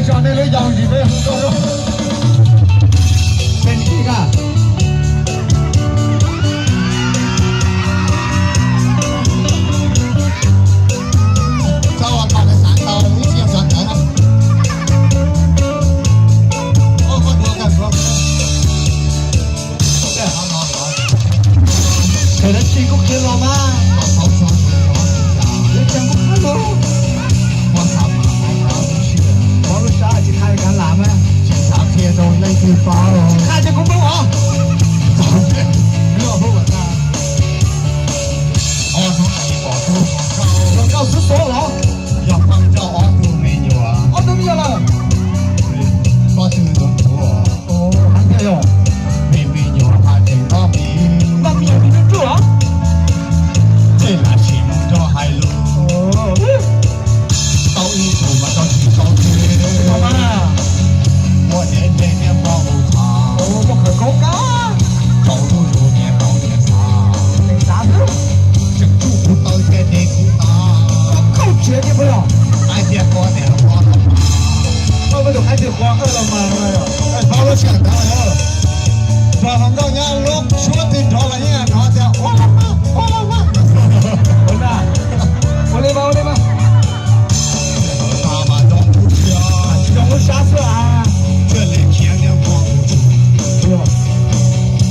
Tso nej lub yau ntsis peb hu koj lub. Peb ntsis kaj. Tso uas pom lawv xav tau ib txhia xav ntawd na. Oj, koj tuav kawg tuav. Thaum dab tsi kuj qhia los mas. Lub tseem kuj qhia los. Pov lub sab tsis qhia kav lam mas. Tsis xav qhia rau leej twg paub. Tsis qhia ces kuv mus os. Los nkauj xwb xwb los. Yog pab nrauj ob tug me nyuam. Ob tug me nyuam lawm. Koj twg tus ntxuav? Ov, heev tiag yog. Vim me nyuam hais tias noj mis. Noj mis yog mis noj ruaj los? Tej lav sim mus nrog hais lus. Tau ib tug mas tau tsis tau thiab. Ua niam ntseg niam pog mus tham. Ov, muaj khawv koob kab. Tau lub zug niam tau niam xav. Niam xav xwb. Tseem tsuj kuv taw thiab tes kuv tas. Koj khaub tsev tiag puas yog? Qaib tiag qhuav niam los pog los mas. Koj muaj tus qaib tiag qhuav los mas. Paub lub sij hawm ntawd lawm. Pog hluas nkauj nyob lub suab twg nrov los yeej hnov tias ua los mas, ua los mas. Ua li mas, ua li mas. Tsis zoo lub sab xwb as.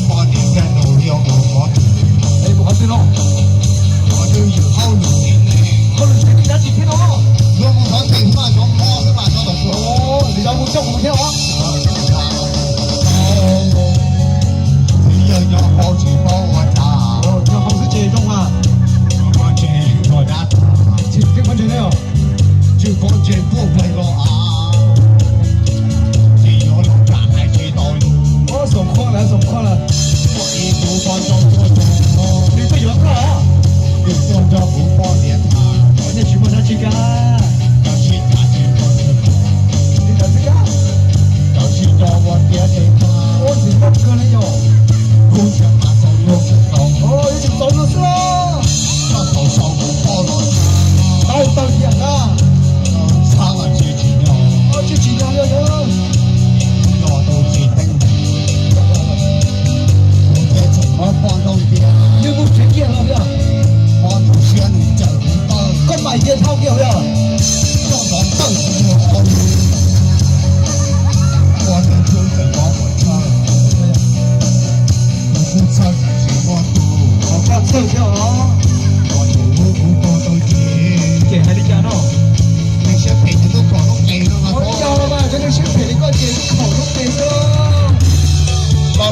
Poj niam thiaj nug li mus qhov twg? Es mus qhov twg no? Qhov twg yus hauj lwm tsev neeg? Hauj lwm tsev neeg dab tsi thiab no? Yuav mus thov tseem mas zov mov xwb mas zov tom tuaj. Ov, nws zov mus coj mus thiab os. Txiv yawg nyob hauv tsis paub ua cas. Nyob hauv xwb ces zoo mas. Pov ntses nrog dab tsi, pov ntses ne os. Tsis pov ntses puag nplaig los av. Tsis yuav los kam hais tsis tau lus. Ov, xoom khuaj lawm, xoom khuaj lawm. Muaj ib tug poj nrauj tuaj nrog. Nws tuaj yuav koj. Nws tuaj nrog kuv poj niam tham. Nej tsis muaj dab tsi kab. Koj sib cav tsis muaj txhua. Li ntawd xwb kab. Koj sib nrog ua tiav tes kab. Ua ntxim muaj kawg li yog. Kuv tseem mas txaus luag tseem tau. Ov, yuav tseem txaus luag xwb los. Koj txaus sau kuv poj los. Tau tawm tiam kab. Txhab mas tsis tsim nyog. Ov, tsis tsim nyog li yog. Yog tus tsis teej. Kuv thiaj tseem muab poj nrauj ntiab. Yog mus tsev kiag los yog. Poj nrauj siab nws caws kuv tawg. Koj mam cia dhau kiag yog. Coj tov tawg kuv ua li. Ua nws tub txawm mob kuv tshawj. Kuv kuj txhawj tsis muaj tus. Koj txhawj thiab os. Koj tus lub kuv tau tau ces. Ces hais li cas no? Nws siab phem ces tuaj khaum lub qes no mas. Ua li yog los mas, nws siab phem li koj ces khaum lub qes xwb. Tau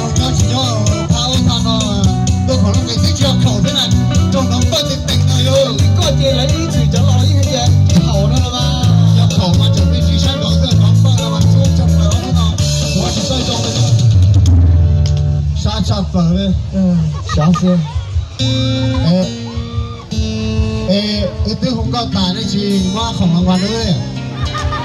lus nyob tsis nyob, tha ua tha no, tuaj khaum lub qes twb tsis yog khaum thiab na, nrog nov pawj tes tees no yog. Li koj ces lawv ib txwm cov laus yeej hais tias khaum no los mas. Yog khaum mas tseem me ntsis sab nraud xwb, nov pawj no mas tsuab tseem plaws ob hnub no, kuv tsis txawj zoo li. Sab tshaj plaws li. Sab xwb. Es, es wb twb hu nkauj tas nej tsis muab khoom los nqa rau wb.